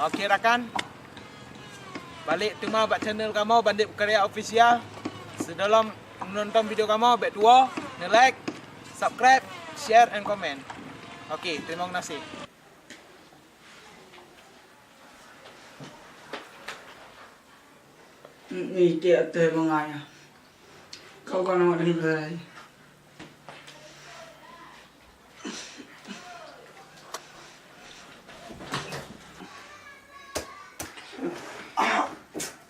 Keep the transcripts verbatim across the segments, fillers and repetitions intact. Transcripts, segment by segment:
Oke rakan, balik teuma bak channel kamoe Bandit Karya Official. Sigohlom menonton video kamoe, bèk tuwoe neu-like, subscribe, share and comment. Oke, terima kasih. Ni tiek teuh bangai. Kau kan awak dari belai.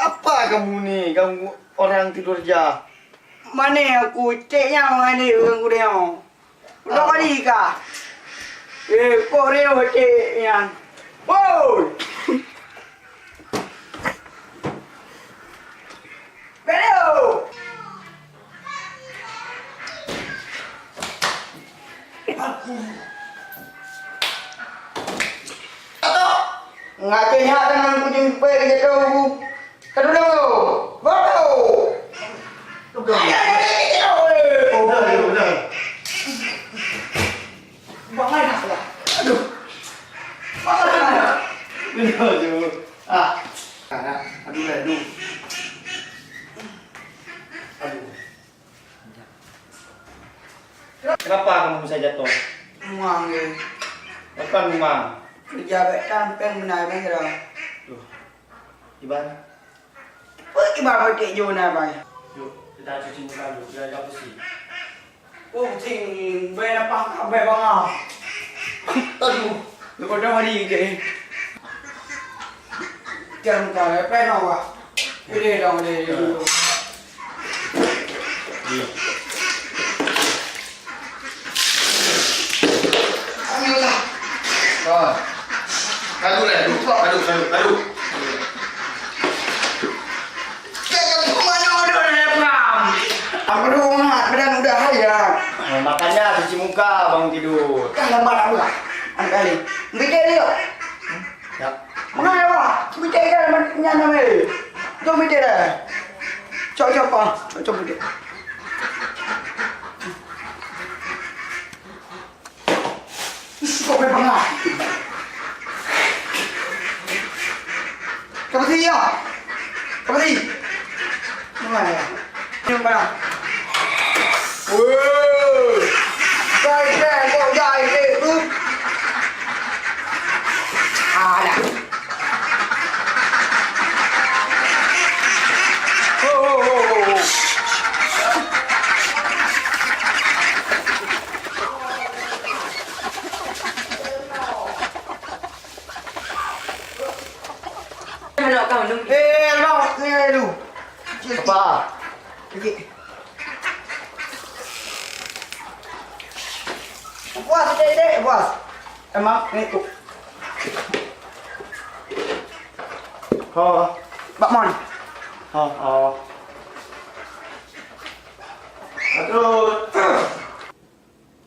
Apa kamu ni ganggu orang tidur ja? Mana aku cek nyang mana ganggu dia? Udah kali kah? Eh, kok reo cek nyan? Woi! Beliau! Aku. Ngajak nyak dengan kucing pek jatuh. Aduh, aduh. Aduh. Udah, udah, udah. Bangai dah lah. Aduh. Bangai dah. Aduh, aduh. Ah. Aduh, aduh. Aduh. Kenapa kamu bisa jatuh? Muang, ya. Bukan muang. Kerja bek tan peng benar, bek kira. Tuh. Iban. Apa iban betik jo na, bai? Yuk, kita cuci muka dulu, biar nggak pusing. Oh, pusing. Bai lapang, bai banga. Aduh, lepas dah hari ke. Jangan kau, apa nak buat? Ini dong, ini dulu. Ayolah. Oh. Kadu lah, kadu. Kadu, kadu, kadu. Kadu mana udah ada, Bang? Aku dah umat, badan udah hayat. Nah, makanya cuci muka, bangun tidur. Dah lambat aku lah. Anak kali. Mikir dia. Ya. Mana ya, Pak? Mikir kan, mana nyan nama dia? Tu mikir dah. Cok, cok, Pak. Cok, cok, mikir. Kok memang lah. Kau mati ya? Kau mati? Mana ya? Yang mana? Woi. Jai, jai, kok jai, eh, tu. Alah. Ho, ho, ho, ho, ho. Anak kau nunggu. Eh, abang, ni dulu. Apa? Sikit. Puas, dek, dek, puas. Emang, ni tu. Ha. Bak mon. Ha, ha. Aduh.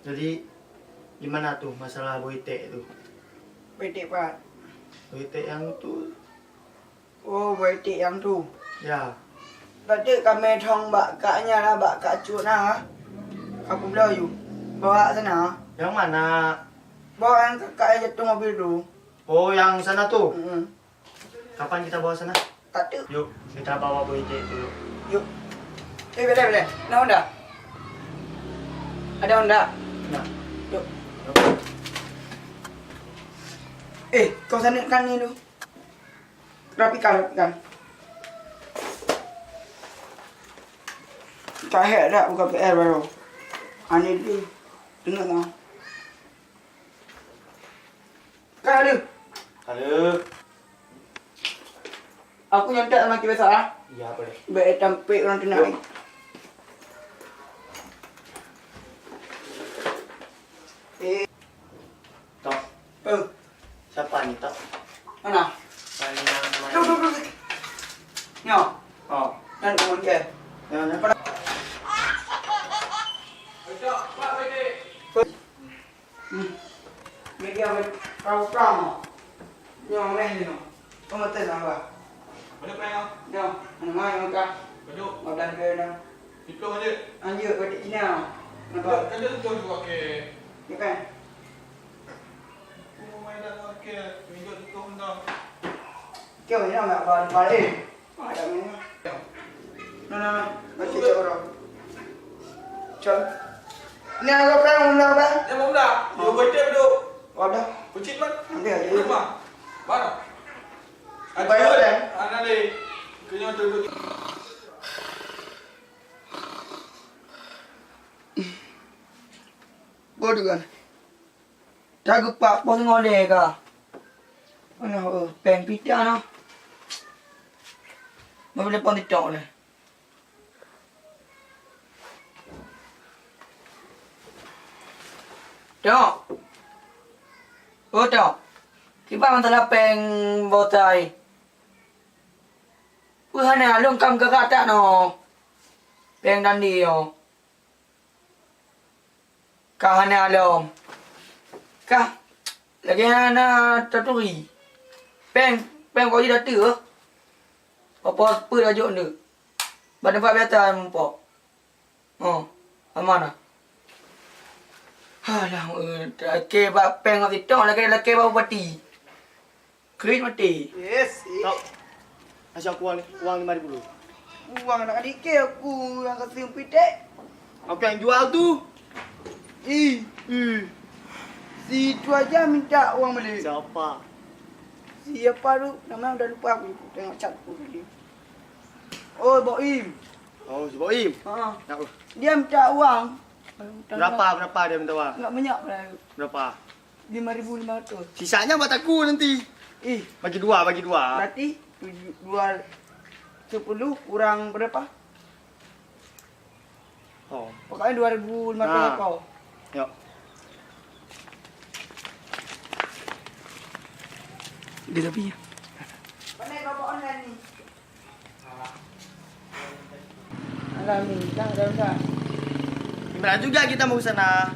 Jadi, di mana tu masalah Boy Tek tu? Boy Tek pat? Boy Tek yang tu. Oh, Boy Tek yang tu. Ya. Berarti kami thong bak kak nya lah, bak kak cut na. Aku bloe you. Bawa sana. Yang mana? Bawa yang kakak yang jatuh mobil tu. Oh, yang sana tu? Mm-mm. Kapan kita bawa sana? Tak tahu. Yuk, kita bawa Boy Tek dulu. Yuk. Eh, boleh, boleh. Nak Honda? Ada Honda? Nak. Yuk. Eh, kau sana kan ni tu. Rapikan, rapikan. Tak hebat dah buka P R baru. Ani tu. Tengok lah. Ka lheuh. Ka lheuh. Aku nyontek sama kita salah. Ya, boleh. Baik tampik orang kena. Eh. Tok. Eh. Siapa ni, Tok? Mana? Mana, mana? Duh, duh, duh. Nyo. Oh. Nyan teman ke. Ya, ya. Pada. Hmm. Media kau pram. Nyo meh nyo. Kau mata sama. Mana pram? Nyo, mana mai muka? Duduk. Mau dah ke nang. Itu aja. Anjir, kau tak Cina. Nampak? Kan dia tu juga ke. Ya kan? Aku mau main dah ke. Minjuk tu dah. Keu nyang nak ba, ba, eh. Ada ni. Nah, nah, nah. Baca cak orang. Cak. Ni ada apa yang mula apa? Dia mau mula. Dia baca dulu. Ada. Kucing man. Nanti aja. Rumah. Mana? Bayar, eh? Ada ni. Kenyang tu. Bodoh kan? Tageupak pon ngolé ka. Alah, eh, péng pita na. Mau telepon TikTok lé. Tok. Oh, Tok. Kiban masalah péng bosai. Peue hana lôn kam gerak tak no? Péng tadi yo. Ka hana lom. Ka lagèe hana taturi. Péng, péng kok jih dateu. Apa peue laju ndeuk? Bak teumpat biasa muphom. Oh, aman ah. Alah, eh, lakèe bak péng ngon sitong, lakèe, lakèe bak bupati. Keuh maté. Yes, eh. Tok. Asyik aku uang, uang lima ribu dulu. Uang nak dikit aku yang kasih pitek. Aku yang jual tu. Ih. Ih. Si itu aja minta uang balik. Siapa? Siapa tu? Namanya udah lupa aku. Tengok cat aku tadi. Oh, Boim. Oh, si Boim. Ha. Nak apa? Dia minta uang. Berapa, berapa dia minta uang? Enggak banyak pula. Berapa? Lima ribu lima ratus. Sisanya buat aku nanti. Ih. Bagi dua, bagi dua. Berarti tujuh, dua, sepuluh kurang berapa? Oh. Pokoknya dua ribu lima ratus. Ah. Kau. Yuk. Dia tapi ya. Mana bapak online ni? Alhamdulillah, dah, dah. Gimana juga kita mau ke sana?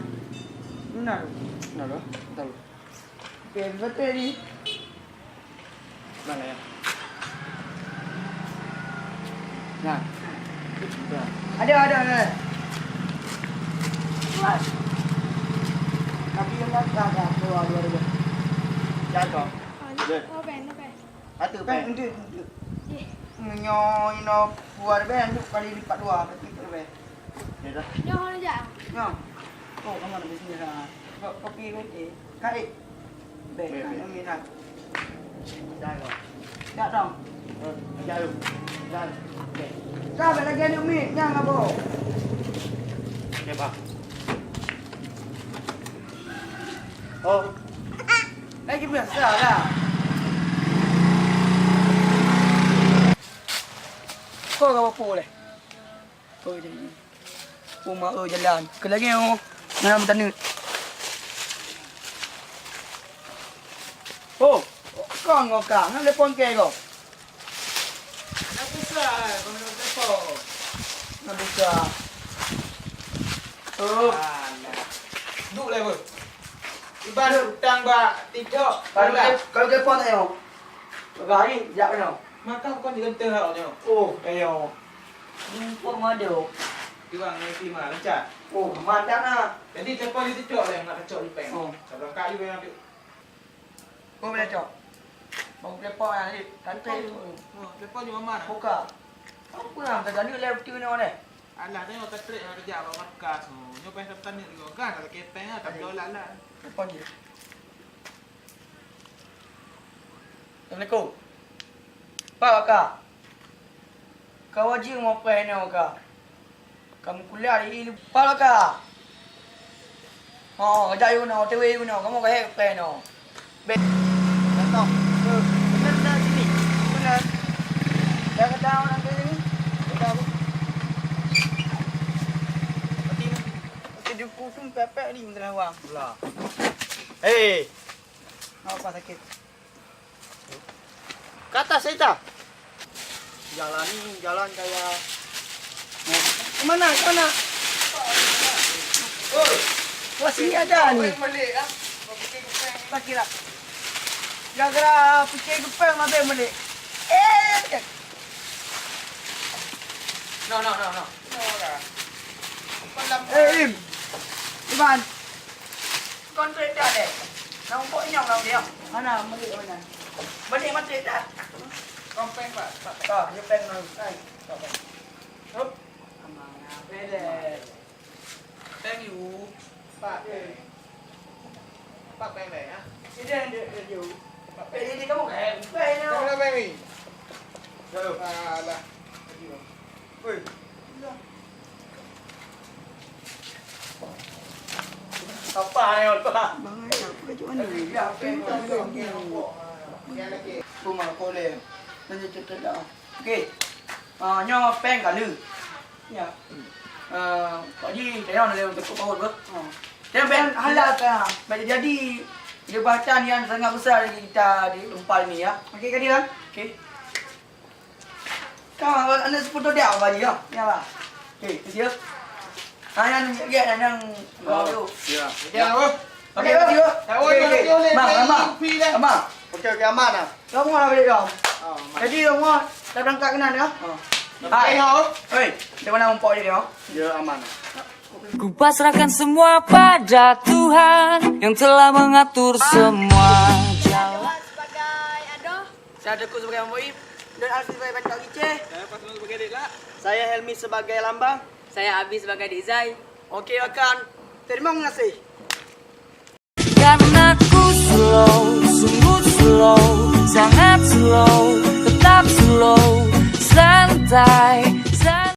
Benar. Benar loh, betul. Oke, betul ni. Mana ya? Nah. Ada, ada, ada. Tapi yang dah, dah, dah, keluar, keluar, keluar. Jatuh. Oh, ni. Dia. Oh, ben, ben. Atu, péng. Péng, enteuk, enteuk. Nyoe inoe dua ribèe, enteuk kali lipat dua, berarti empat ribèe. Ya dah. Nyoe hana jak. Nyoe. Oh, kamu ada bisnis ah. Kok kopi kopi. Karet. Bèk, bèk, bèk. Nak minum. Dah kau. Dah dong. Eh, dah lu. Dah. Bèk. Dah, bèk lagi aneuk miet, nyang apa? Okey, bah. Oh. Lagi biasa lah. Kau ka apa leh? Kau jadi. Uma, oh, jalan. Ke lagi, oh. Nah, bertanya. Oh, kau ngau kang, nak telepon ke kau? Nak buka, eh, kau nak telepon. Nak buka. Oh. Alah. Duk lah, boy. Iban utang bak TikTok. Kalau ke, kalau ke phone ayo. Bagaimana? Jak kena. Maka bukan di genteng lah, nyo. Oh, ayo. Jumpa madu. Iban ngai terima, lancar. Oh, mantap nah. Jadi, telepon di TikTok lah, nak kacau di peng. Oh. Kalau kali yang ada. Kau boleh cok. Bang telepon lah tadi. Tante. Telepon. Oh, telepon di mama nah. Buka. Apa yang terjadi lewat tu ni, deh? Alah, tengok Patrick nak kerja bak markas. Oh, nyoe payah tanya juga kan, ada kepeng ah, tak jual lah. Telepon je. Assalamualaikum. Pak, Kak. Kau wajib mau payah nyoe, Kak. Kamu kuliah di lupa lah, Kak. Oh, jak yue nyoe, tewe yue nyoe, kamu ka hék payah nyoe. Be-, contoh. Benar, benar sini. Benar. Dah kata orang ke sini? Kata aku. Mati, mati di kusum pepek ni, benar awak. Lah. Hei. Apa sakit? Ke atas cerita. Jalan ni, jalan kayak. Ke mana? Ke mana? Oi. Wah, sini ada ni. Kau balik ah. Kau fikir kepeng. Tak kira. Gara-gara fikir kepeng, habis balik. Eh, eh. No, no, no, no. No lah. Eh, Im. Iban. Kontrak dah deh. Nang pok nyang nang dia. Mana, mari mana? Balik mati dah. Kau peng, Pak. Pak. Ah, dia peng nang. Hai. Kau peng. Hop. Aman. Beres. Peng you. Pak peng. Pak peng lain, ah. Ini yang dia, dia, dia. Pak peng. Eh, ini kamu peng. Peng, no. Kamu peng ni. Jauh. Alah. Woi. Apa ni, apa? Bangai, apa kat mana? Tapi dia peng. Rumah kolej. Nanti cerita dah. Okey. Ah, nyoe peng kaleue. Ya. Ah, Pak Ji, tengok ada untuk paut beuh. Ha. Tengok peng. Halal peng. Baik jadi, jabatan yang sangat besar di kita di Empal ni ya. Okey, ka dia? Okey. Ka, anak seputu dia, Pak Ji, ya? Ya, Pak. Okey, siap. Ha, yang, yang, yang, yang, oh, tu. Ya. Ya. Okey, okey, okey. Aman, aman. Aman. Okey, okey, aman lah. Kamu lah balik kau. Oh, aman. Jadi, kamu dah berangkat kena dah? Oh. Hai. Okey, oh. Hei, macam mana mumpok dia, oh? Ya, aman. Ku pasrahkan semua pada Tuhan yang telah mengatur semua jalan. Sebagai Adoh. Saya Teku sebagai Muib. Dan Alfi sebagai Bantok Giceh. Saya Pasnul sebagai Dik Lak. Saya Helmi sebagai Lambang. Saya Abi sebagai Dik Zai. Okey, rakan. Terima kasih. Karena ku slow, sungguh slow, sangat slow, tetap slow, santai.